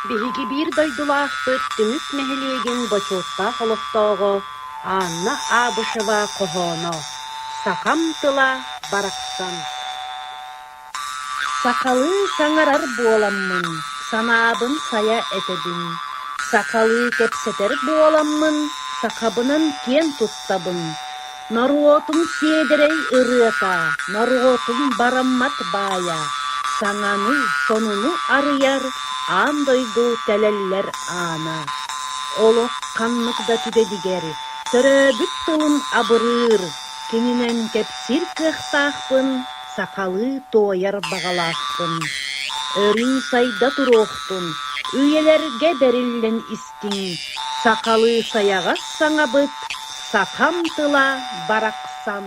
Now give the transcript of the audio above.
Биһиги биир дойдулаахпыт Түмүк нэһилиэгин бочуоттаах олохтооҕо Анна Абышева хоһооно «Сахам тыла барахсан» Сахалыы саҥарар буоламмын, санаабын сайа этэбин, сахалыы кэпсэтэр буоламмын, сахабынан киэн туттабын. Норуотум сиэдэрэй ырыата, норуотум бараммат баайа, саҥаны, сонуну арыйар аан дойду тэлэллэр аана. Олох ханнык да түгэнигэр төрөөбүт тылым абырыыр, кининэн кэпсиир кыахтаахпын, сахалыы туойар баҕалаахпын. Өрүү сайда туруохтун, үйэлэргэ бэриллэн истиҥ, сахалыы сайаҕас саҥабыт, сахам тыла барахсан.